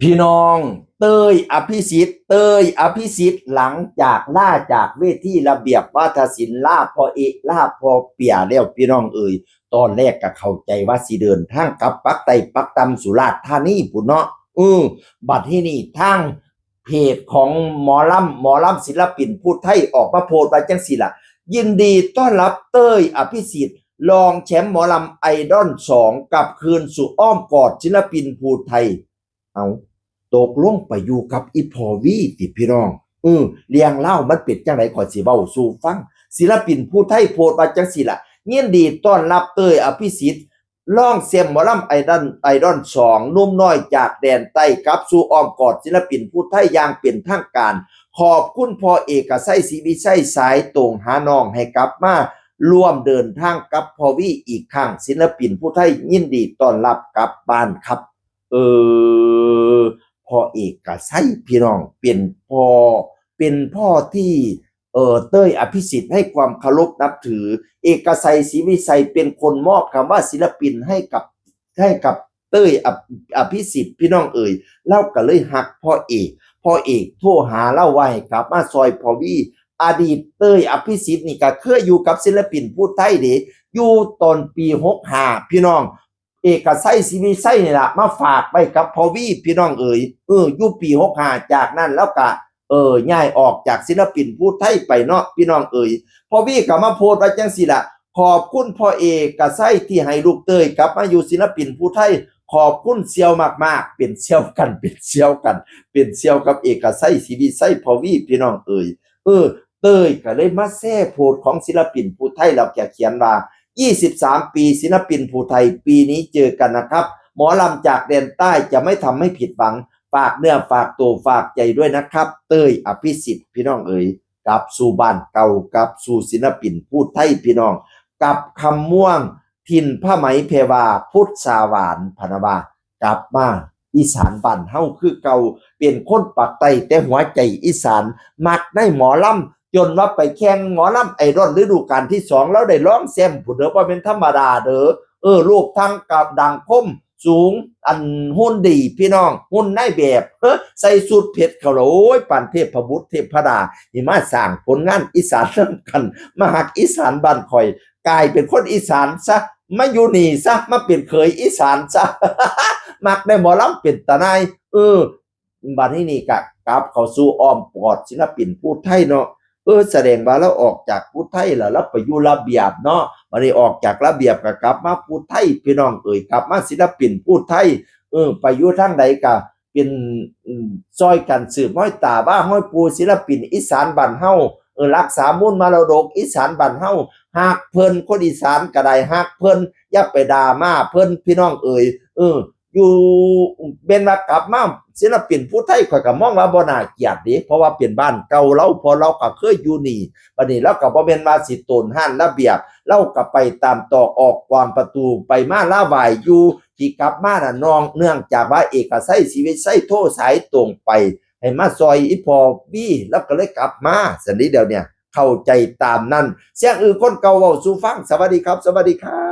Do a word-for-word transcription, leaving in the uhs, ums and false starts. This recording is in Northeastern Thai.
พี่น้อง เต้ยอภิสิทธิ์ เต้ยอภิสิทธิ์ หลังจากลาจากเวทีระเบียบวาทศิลป์ ลาพ่อเอก ลาพ่อเปียแล้ว พี่น้องเอ๋ย ตอนแรกก็เข้าใจว่าสิเดินทางกลับปักใต้ปักต่ำสุราษฎร์ธานีพู้นเนาะ เออ บัดที่นี่ทางเพจของหมอลำ หมอลำศิลปินผู้ไทยออกมาโพสต์ว่าจังซี่ล่ะ ยินดีต้อนรับเต้ยอภิสิทธิ์ รองแชมป์หมอลำไอดอลสอง กลับคืนสู่อ้อมกอดศิลปินผู้ไทย เอา ตกลงไปอยู่กับอีพ่อวีติพี่น้อง เออ เรื่องราวมันเป็นจังได๋ ข้อยสิเว้าสู่ฟัง ศิลปินผู้ไทยโพสต์ว่าจังซี่ล่ะ ยินดีต้อนรับเต้ยอภิสิทธิ์ รองแชมป์หมอลำไอดอล ไอดอลสอง หนุ่มน้อยจากแดนใต้ กลับสู่อ้อมกอดศิลปินผู้ไทยอย่างเป็นทางการ ขอบคุณพ่อเอกชัย ศรีวิชัย สายตรงหาน้อง ให้กลับมาร่วมเดินทางกับพ่อวีอีกครั้ง ศิลปินผู้ไทยยินดีต้อนรับกลับบ้านครับ เออ พ่อเอกชัย พี่น้อง เป็นพ่อ เป็นพ่อที่ เอ่อ เต้ยอภิสิทธิ์ให้ความเคารพนับถือ เอกชัย ศรีวิชัย เป็นคนมอบคำว่าศิลปินให้กับ ให้กับเต้ยอภิ อภิสิทธิ์ พี่น้องเอ๋ย ลาวก็เลยฮักพ่อเอก พ่อเอกโทรหาลาวว่าให้กลับมาซอยพ่อวี อดีตเต้ยอภิสิทธิ์นี่ก็เคยอยู่กับศิลปินผู้ไทยเด้ อยู่ตอนปีหกห้า พี่น้อง เอกชัย ศรีวิชัย นี่ล่ะ มาฝากไว้กับพ่อวี พี่น้องเอ๋ย เออ อยู่ปีหกห้า จากนั้นลาวก็ เออ ย้ายออกจากศิลปินผู้ไทยไปเนาะ พี่น้องเอ๋ย พ่อวีก็มาโพสต์ว่าจังซี่ล่ะ ขอบคุณพ่อเอกชัยที่ให้ลูกเต้ยกลับมาอยู่ศิลปินผู้ไทย ขอบคุณเสี่ยวมากๆ เป็นเสี่ยวกัน เป็นเสี่ยวกัน เป็นเสี่ยวกับเอกชัย ศรีวิชัย พ่อวี พี่น้องเอ๋ย เออ เต้ยก็เลยมาแชร์โพสต์ของศิลปินผู้ไทย แล้วก็เขียนว่า ยี่สิบสาม ปีศิลปินผู้ไทย ปีนี้เจอกันนะครับ หมอลำจากแดนใต้จะไม่ทำให้ผิดหวัง ฝากเนื้อฝากตัวฝากใจด้วยนะครับ เต้ยอภิสิทธิ์ พี่น้องเอ๋ย กลับสู่บ้านเก่า กลับสู่ศิลปินผู้ไทย พี่น้อง กลับคำม่วง ถิ่นผ้าไหมแพรวา พุทธาหวาน พะนะว่า กลับมาอีสานบ้านเฮาคือเก่า เป็นคนปากใต้แต่หัวใจอีสาน มักในหมอลำ จนว่าไปแข่งหมอลำไอดอลฤดูกาลที่สอง ลาวได้รองแชมป์พู้นเด้อ บ่แม่นธรรมดาเด้อ เออ รูปทางกะดังคม สูง อัน หุ่นดี พี่น้อง หุ่นนายแบบ เฮ้อ ใส่ชุดเพชรเขาละ โอ้ย ปานเทพบุตรเทพดา นี่มาสร้างผลงานอีสานนำกัน มาฮักอีสานบ้านข้อย กลายเป็นคนอีสานซะ มาอยู่นี่ซะ มาเป็นเขยอีสานซะ มักได้หมอลำเป็นตาหน่าย เออ บัดนี้นี่ก็กลับเข้าสู่อ้อมกอดศิลปินผู้ไทยเนาะ เออ แสดงว่าลาวออกจากผู้ไทยแล้ว ลาวไปอยู่ระเบียบเนาะ บัดนี้ออกจากระเบียบก็กลับมาผู้ไทย พี่น้องเอ๋ย กลับมาศิลปินผู้ไทย เออ ไปอยู่ทางใดก็เป็น อืม ซ่อยกันสืบฮ้อยตาว่าฮ้อยปู่ ศิลปินอีสานบ้านเฮา เออ รักษามูลมรดกอีสานบ้านเฮา ฮักเพิ่น คนอีสานก็ได้ฮักเพิ่น อย่าไปด่ามาเพิ่น พี่น้องเอ๋ย เออ อยู่ แม่นว่ากลับมาศิลปินผู้ไทย ข้อยก็มองว่าบ่น่าเกลียดเด้ เพราะว่าเป็นบ้านเก่าลาว เพราะลาวก็เคยอยู่นี่ บัดนี้ลาวก็บ่แม่นว่าสิโตนฮ้านระเบียบ ลาวก็ไปตามตอกออกกว้างประตู ไปมาลาไหว้อยู่ ที่กลับมาน่ะ น้อง เนื่องจากว่าเอกชัย ศรีวิชัย โทรสายตรงไป ให้มาซอยอีพ่อวี ลาวก็เลยกลับมา ซั่นเด้ เดี๋ยวเนี่ย เข้าใจตามนั้น เสียงอื้อคนเก่าเว้าสู่ฟัง สวัสดีครับ สวัสดีครับ